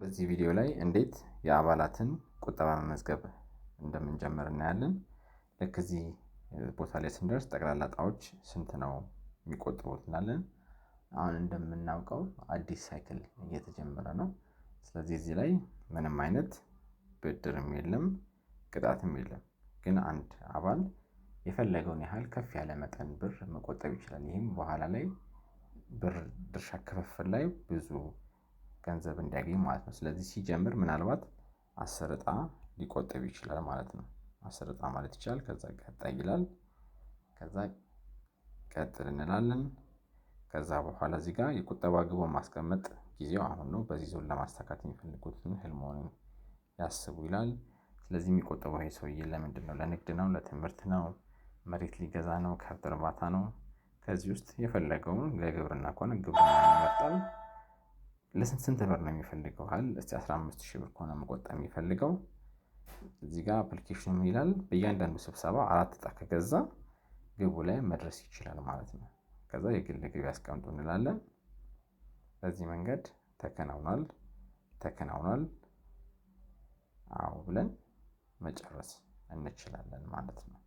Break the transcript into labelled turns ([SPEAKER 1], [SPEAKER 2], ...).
[SPEAKER 1] በዚህ ቪዲዮ ላይ እንዴት የአባላትን ቁጠባ መመዝገብ እንደምንጀምር እናያለን። ልክ እዚህ ቦታ ላይ ስንደርስ ጠቅላላ እጣዎች ስንት ነው የሚቆጥቡት እንላለን። አሁን እንደምናውቀው አዲስ cycle እየተጀመረ ነው። ስለዚህ እዚህ ላይ ምንም አይነት ብድርም የለም፣ ቅጣትም የለም። ግን አንድ አባል የፈለገውን ያህል ከፍ ያለ መጠን ብር መቆጠብ ይችላል። ይህም በኋላ ላይ ብር ድርሻ ክፍፍል ላይ ብዙ ገንዘብ እንዲያገኝ ማለት ነው። ስለዚህ ሲጀምር ምናልባት 10 እጣ ሊቆጥብ ይችላል ማለት ነው። 10 እጣ ማለት ይችላል። ከዛ ቀጣይ ይላል። ከዛ ቀጥል እንላለን። ከዛ በኋላ እዚህ ጋር የቁጠባ ግቡን ማስቀመጥ ጊዜው አሁን ነው። በዚህ ዞን ለማሳካት የሚፈልጉትን ህልሞን ያስቡ ይላል። ስለዚህ የሚቆጠበው ይሄ ሰውዬ ለምንድን ነው? ለንግድ ነው? ለትምህርት ነው? መሬት ሊገዛ ነው? ከብት እርባታ ነው? ከዚህ ውስጥ የፈለገውን ለግብርና ከሆነ ግብርና ይመርጣል። ለስንት ስንት ብር ነው የሚፈልገው? ካል እስቲ 15,000 ብር ከሆነ መቆጠብ የሚፈልገው፣ እዚህ ጋር application ኑ ምን ይላል? በእያንዳንዱ ስብሰባ 4 እጣ ከገዛ ግቡ ላይ መድረስ ይችላል ማለት ነው። ከዛ የግል ግብ ያስቀምጡ እንላለን። በዚህ መንገድ ተከናውኗል ተከናውኗል፣ አዎ ብለን መጨረስ እንችላለን ማለት ነው።